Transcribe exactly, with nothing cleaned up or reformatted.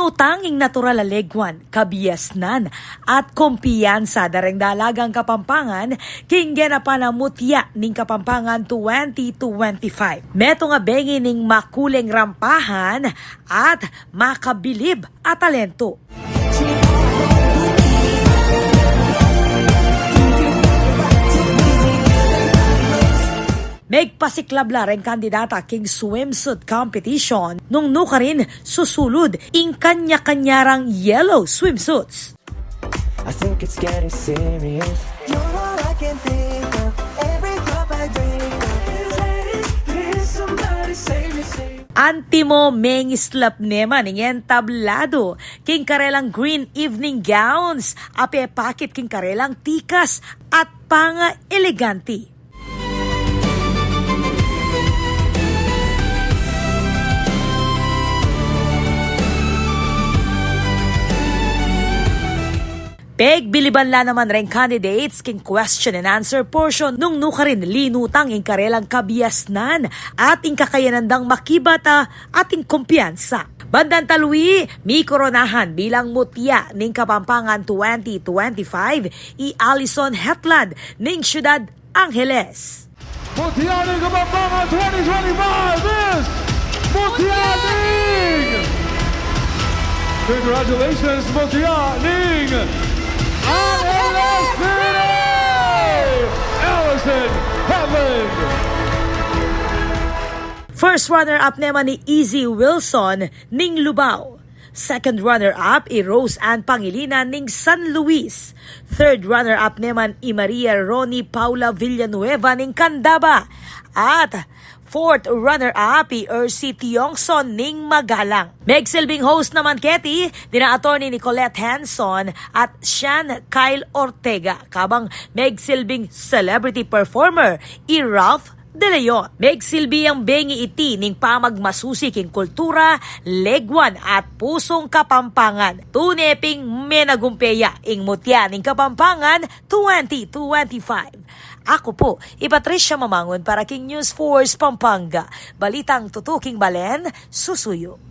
Utang ing natural a leguan, kabiasnan, at kumpiyansa da reng dalagang Kapampangan king genapan a Mutya ning Kapampangan twenty twenty-five. Metung a bengi ning makuleng rampahan at makabilib a talento. Megpasiklab la reng kandidata king swimsuit competition nung nukarin susulud ing kanya-kanya rang yellow swimsuits. I think it's getting serious. You're all I can think of. Every cup I drink of is waiting. Please, somebody save me, save me. Antimo mengislap ne man ing entablado king karelang green evening gowns a pepakit king karelang tikas at panga-eleganti. Pegbiliban la naman reng candidates king question and answer portion nung nukarin linutang ing karelang kabiasnan at ing kakayanan dang makibata at ing kumpiyansa. Bandang talui, mikoronahan bilang Mutya ning Kapampangan twenty twenty-five i Alison Hetland ning Syudad Angeles. Mutya ning Kapampangan twenty twenty-five is Mutya ning! Congratulations, Mutya ning Angeles City! Alison Hetland! First runner-up ne man i Izzy Wilson ning Lubao. Second runner-up i Rose Ann Pangilinan ning San Luis. Third runner-up ne man i Maria Ronnie Paula Villanueva ning Candaba. At fourth runner-up i Ercy Tiongson ning Magalang. Megsilbing host naman keti dina Attorney Nicolette Henson at Sean Kyle Ortega, kabang megsilbing celebrity performer i Ralph De Leon. Megsilbi yang bengi iti ning pamagmasusi king kultura, leguan at pusung Kapampangan. Tune ping menagumpe ya ing Mutya ning Kapampangan twenty twenty-five. Aku pu i Patricia Mamangun para king News Force Pampanga. Balitang tutuking balen, susuyu.